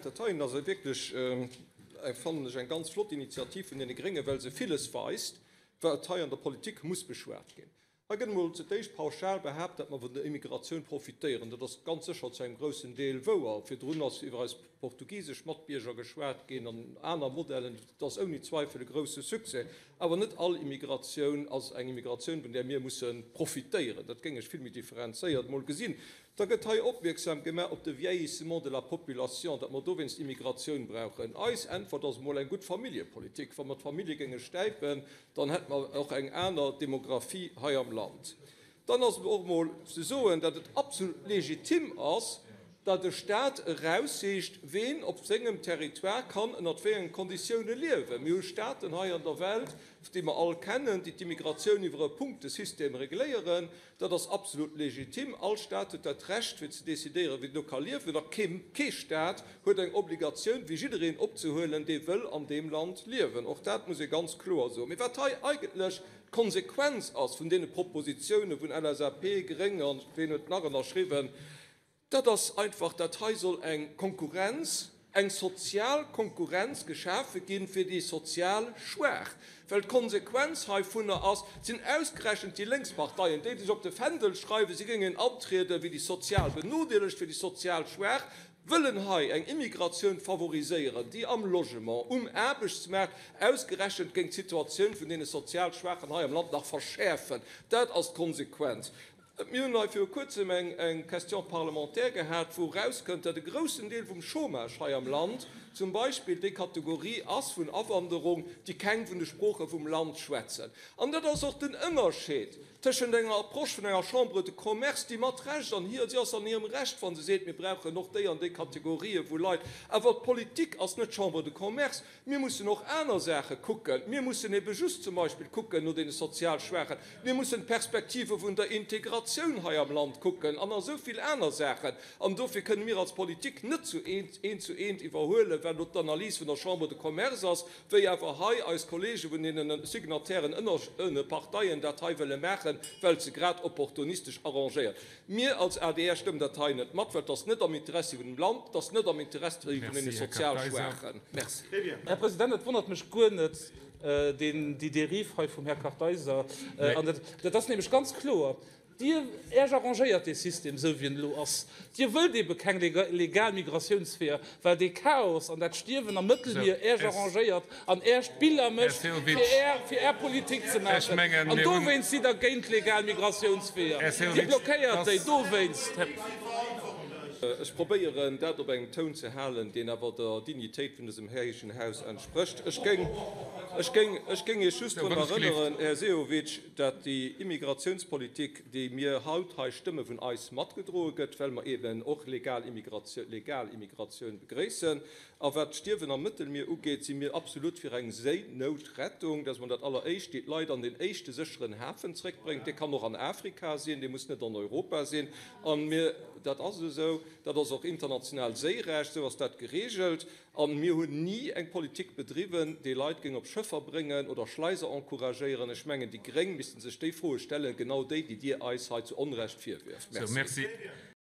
Dat heien ass wierklech, fannen ech, eng ganz flott Initiativ vun deene Gréngen, well se villes weist, wat hei an der Politik muss beschwat ginn. Hei gëtt emol zu d'éischt pauschal behaapt, datt mer vun der Immigratioun profitéieren. Dat ass ganz sécher zu engem groussen Deel wouer. Virdrun ass iwwer eis portugisesch Matbierger geschwat ginn an aner Modellen. Dat ass ouni Zweifel e grousse Succès. Awer net all Immigratioun ass eng Immigratioun, vun där mir musse profitéieren. Dat géing ech vill méi differenzéiert emol gesinn. Da gëtt hei opmierksam gemaach op de Vieillissement de la population, datt mer dowéinst Immigratioun brauchen. Eis Äntwert ass emol eng gutt Familljepolitik. Wa mer d'Famillje géinge stäipen, dann hätte mer och eng aner Demographie hei am Land. Dann ass och emol ze soen, datt et absolut legitim ass, datt e Stat eraussicht, ween op sengem Territoire kann ënnert wéi engen Konditioune liewen. Mir hu Staten hei an der Welt, déi mer all kennen, déi d'Immigratioun iwwer e Punktesystem regléieren. Dat ass absolut legitim. All Stat huet dat Recht, fir ze decidéieren, wien do ka liewen. A kee Stat huet eng Obligatioun, fir jiddereen opzehuelen, dee wëll an deem Land liewen. Och dat muss ee ganz kloer soen. Mee wat hei eigentlech d'Konsequenz ass vun deene Propositione vun LSAP, Gréng an ween huet nach ënnerschriwwen, Dat ass einfach, dat hei soll eng Konkurrenz, eng sozial Konkurrenz geschafe gi fir déi sozial Schwaach. Well d'Konsequenz heivunner ass, et sinn ausgerechent déi lénks Parteien, déi sech op de Fändel schreiwen, si géingen antriede fir déi sozial Benodeelegt, fir déi sozial Schwaach, wëllen hei eng Immigratioun favoriséieren, déi am Logement, um Aarbechtsmaart ausgerechent géing d'Situatioun vun deene sozial Schwaachen hei am Land nach verschäerfen. Dat ass d'Konsequenz. Mir hunn hei viru Kuerzem eng Question parlementaire gehat, wou erauskënnt, datt e groussen Deel vum Chômage hei am Land zum Beispill déi Kategorie ass vun Awanderung, déi keng vun de Sprooche vum Land schwätzen. An dat ass och den Ënnerscheed tëschent enger Approche vun enger Chambre de Commerce, déi mat Recht, an si ass an hirem Recht, wa se seet, mir brauchen och déi an déi Kategorië vu Leit, awer d'Politik ass net d'Chambre de Commerce. Mir mussen och aner Saache kucken. Mir mussen ebe just zum Beispill kucken no deene sozial Schwaachen. Mir mussen d'Perspektive vun der Integratioun hei am Land kucken an esou vill aner Saachen. An dofir kënne mir als Politik net zu eent, eent zu eent iwwerhuelen, wat elo d'Analys vun der Chambre de Commerce ass, wéi awer hei eis Kollege vun deene Signatairen ënner Parteien dat hei wëlle maachen, well et se grad opportunistesch arrangéiert. Mir als adr stëmmen dat hei net mat, well et ass net am Interessi vun dem Land, et ass net am Interessi vun deene sozial Schwaachen. Merci. Här President, et wonnert mech guer net, déi Dérive hei vum Här Kartheiser. An dat ass nämlech ganz kloer, Dir, Iech arrangéiert dee System esou, wéi en elo ass. Dir wëllt ebe keng legal Migratiounsweeër, well dee Chaos an dat Stierwen am Mëttelmier Iech arrangéiert an Iech d'Biller mécht, fir Är Politik ze maachen. An dowéinst sidd Der géint legal Migratiounsweeër. Dir blockéiert déi dowéinst. Ech probéieren, dat op engem Toun ze halen, deen awer der Dignitéit vun dësem héijen Haus entsprécht. Ech géing Iech just drun erënneren, Här Sehovic, dat déi Immigratiounspolitik, déi mir haut hei stëmme, vun eis matgedroe gëtt, well mer eeben och legal Immigratioun begréissen. A wat d'Stierwen am Mëttelmier ugeet, si mir absolut fir eng Séinoutrettung. Dat ass emol dat Alleréischt, déi d'Leit an deen éischte sécheren Hafen zréckbréngt. Dee kann och an Afrika sinn, dee muss net an Europa sinn. A mir, dat ass esou, dat ass och international Séirecht, esou ass dat geregelt. A mir hunn ni eng Politik bedriwwen, déi Leit géing op Schëffer bréngen oder Schleiser encouragéieren. Ech mengen, déi Gréng misste sech déi Froe stellen, genau déi, déi Dir eis hei zu Onrecht virwierft. Merci.